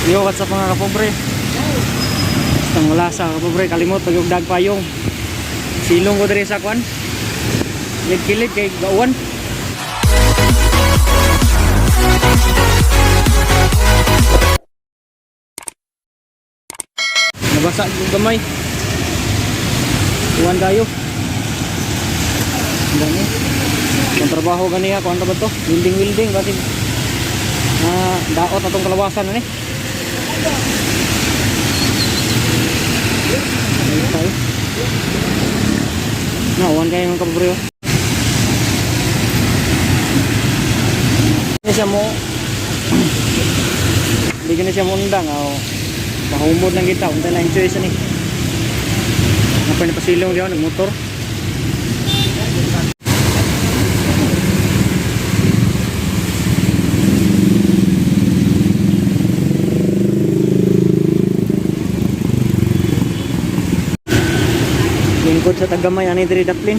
Yo, what's up, mga kapobre? Basta wala sa kapobre, kalimot pag payong. Silong ko diri sa kwan. Kilid kay gauwan. Nabasa yung gamay. Uwan kayo. Ang dami. Ang trabaho ganiya, kuan ba to? Welding welding kasi na daot atong kalawasan ani. Ayun tayo. Na, uwan kayo, mga kapobre, oh. Hindi siya mo hindi na siya mundang, oh. Pahumod lang kita, untay lang choice ani. Napay na pasilong diyan nagmotor. Lingkod sa tagamay ani diri daplin.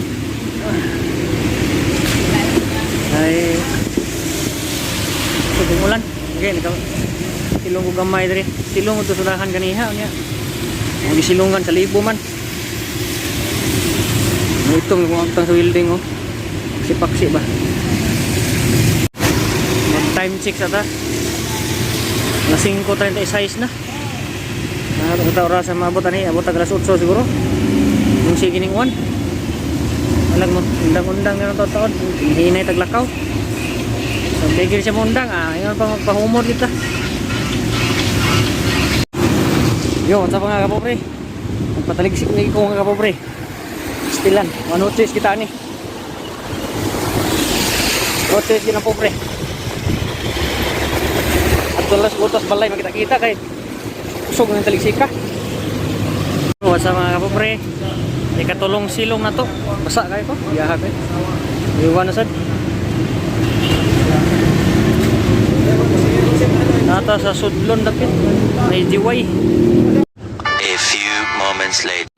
Ay tubong ulan. Okay, naka silong ko gamay diri. Silong ko sulahan ganiha unya. Ang gisilungan sa libo man. Ang itong kumagtang sa welding, oh. Paksi-paksi ba. Mag time check sa ta. Alas 5:36 na. Nakakita oras sa maabot ani, abot tag alas 8 siguro. Yung sige ning uwan. Alag mo, undang-undang na to taon. Hinay taglakaw. So, bigil siya mo undang, ah. Ingon pa magpahumod kita. Yo, what's up, mga kapobre? Nagpataligsik ni ko, mga kapobre. Stilan, one choice kita ni. No choice yun ang pobre. At tulas butos balay makita-kita kay usog ng taligsika. What's up, mga kapobre? Ikatulong silong na to. Basa kayo ko. Iyaha kayo. Iwan na sad. Nata sa sudlon dapit. May jiway. A few moments later.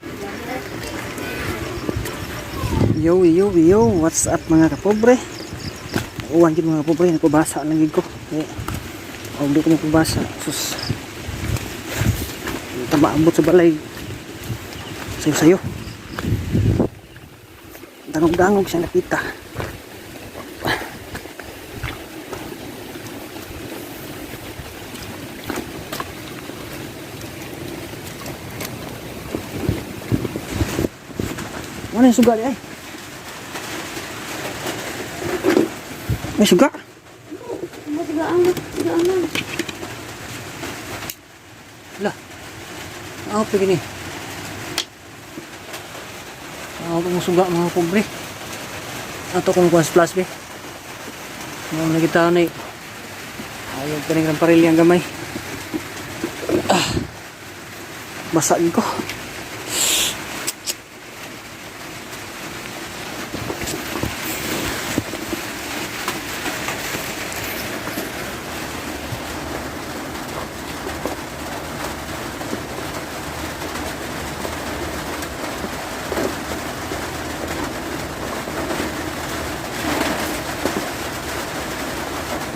Yo, yo, yo, what's up, mga kapobre? Uwan gid, mga kapobre, nagpabasa lang gid ko. Eh, oh, hindi ko mapabasa. Sus. Tama ambot sa balay. Sayo sayo. Dangog-dangog siya nakita. Mana yung suga di ay? May suga? Sigaan na. Lah. Ako pa gini. Ako kong suga, mga pobre. Ato kong kuha splash be. Mga nakita na eh. Ayaw ka rin parili ang gamay. Ah. Basa ko.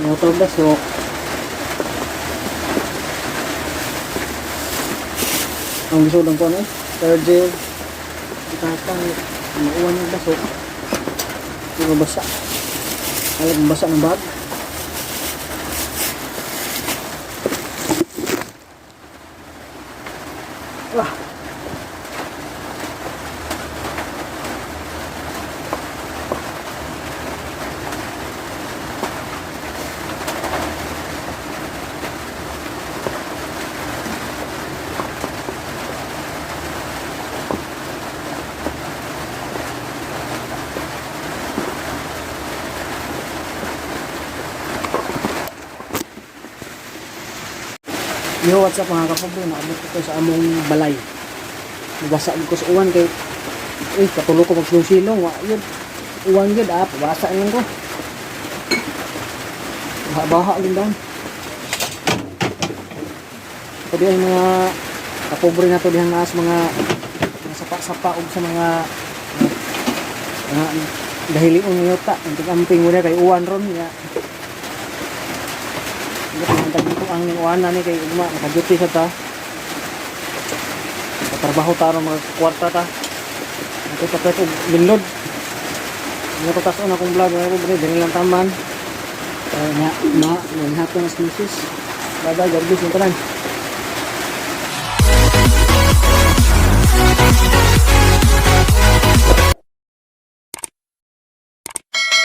Motor baso. Ang gusto lang ko ano eh. Charger. Itatang. Mauwan yung baso. Hindi mabasa. Alam, mabasa ng bag. Ah. Yo, what's up, mga kapobre? Naabot ko sa among balay. Nabasa ko sa uwan kay uy, katulo ko magsilong-silong. Wa yun. Uwan yun, ah, pabasa lang ko. Baha-baha yun doon. Pwede ay mga kapobre na to dihang naas mga sapa-sapa og sa mga dahilion ng yuta. Ang amping mo na kay uwan ron. Ya. tagdito ang ning uwan ni kay ugma naka-duty sa ta. Trabaho ta aron mga kwarta ta. Ito kapit og binlod. Ano ko taas akong vlog, mga pobre, diri lang taman. Na, na, na, hapon as misis. Bye bye, God bless, yung tanan.